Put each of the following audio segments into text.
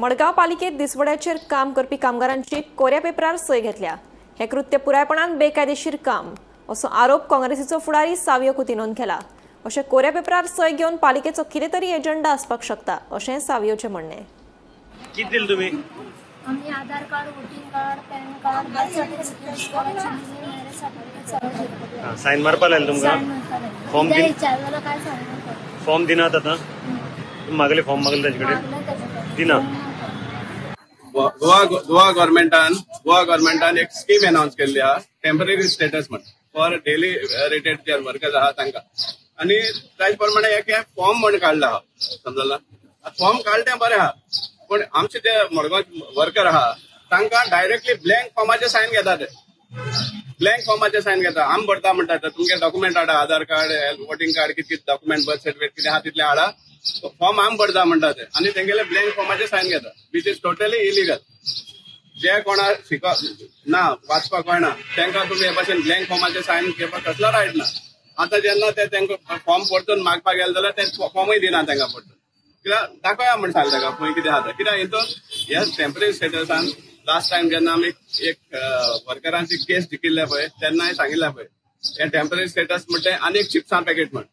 मडगांव पालिकेत दिसवड्याचेर काम करपी कामगारांची कोऱ्या पेपरार सय घेतल्या. हे कृत्य पुरायपणान बेकायदेशीर काम असो आरोप काँग्रेसीचो फुडारी सावियो कुतिन्होन केला. अशें कोऱ्या पेपरार सय घेवन पालिकेचो कितें तरी एजंडा आसपाक शकता अशें सावियोचें म्हणणें. कितें दिलें तुमी? आमी Aadhaar card, voting card, PAN card, birth certificate, marriage certificate सगळें. सायन मारपा लायलें तुमकां? फॉर्म विचारलें काय सांगना. फॉर्म दिनात आतां? तुमी मागले फॉर्म मागले ताजे कडेन? दिना. गोवा गोवा गव्हर्मेंटान एक स्कीम अनाउन्स केल्ली आहा, टेम्पररी स्टेटस म्हण for daily rated J workers आहा तांकां. आनी त्याच प्रमाणे एक फॉर्म म्हण काडला आहा, समजला? फॉर्म काडलें तें बरें आहा, पूण आमचे जे मडगांव वर्कर आहा तांकां डायरेक्टली ब्लँक फॉर्माचे सायन घेता. ते ब्लँक फॉर्माचे सायन घेता. आमी भरता म्हणटा तुमगे डॉक्युमेंट हाडा, आधार कार्ड, वोटिंग कार्ड, कितें कितें डॉक्युमेंट, बर्थ सर्टिफिकेट कितें आहा तितलें हाडा, फॉर्म आमी भरता म्हणटा ते, आनी तेंगेले ब्लँक फॉर्माचे सायन घेता, which is totally illegal. जे कोणा शिकप ना, वाचपाक कळना, तांकां तुमी हे भाशेन ब्लँक फॉर्माचे सायन घेवपाक कसलो रायट ना. आतां जेन्ना ते तांकां फॉर्म परतून मागपाक गेले जाल्यार ते फॉर्मूय दिना तांकां परतून. कित्याक दाखोवया म्हण सांगलें ताका खंय कितें आहा तें. कित्याक हितून ह्या टेम्पररी स्टेटसान लास्ट टायम जेन्ना आमी एक वर्करांची केस जिखिल्ले पळय तेन्नाय सांगिल्लें पळय, हे टेम्पररी स्टेटस म्हणटा आनी एक चिप्सां पॅकेट म्हण,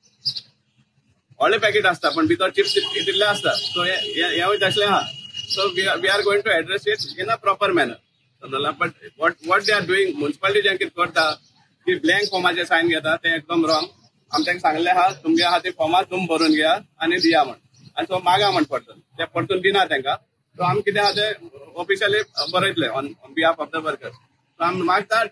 व्हडलें पॅकेट आसता पण भितर चिप्स तितले आसता. सो हेंवूय तसलें आहा. So we are going to address it in a proper manner, समजला? But what they are doing, municipality जें कितें करता की ब्लँक फॉर्माचे सायन घेता तें एकदम रॉंग. आमी तांकां सांगलें आहा तुमगे आहा ते फॉर्मां तुमी भरून घेया आनी दिया म्हण, आनी सो मागा म्हण परतून, ते परतून दिना तांकां. सो आमी कितें आहा तें ऑफिशियली बरयतले on behalf of the workers. So आमी मागता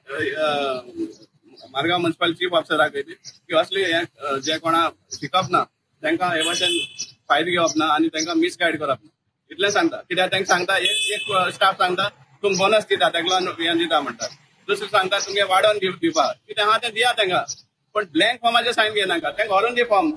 मारगांव म्युनिसिपल चीफ ऑफिसराक की असले हें जे कोणा शिकप ना तांकां हे भाशेन फायदो घेवप ना आनी तांकां मिसगायड करप ना, इतलें सांगता. कित्याक तांकां सांगता एक स्टाफ सांगता तुमी बोनस दिता ताका लागून हें दिता म्हणटा, दुसरें सांगता तुमगे वाडोवन दिवपा, कितें आहा तें दिया तांकां, पण ब्लँक फॉर्माचे सायन घेयनाका, तांकां व्हरून दी फॉर्म.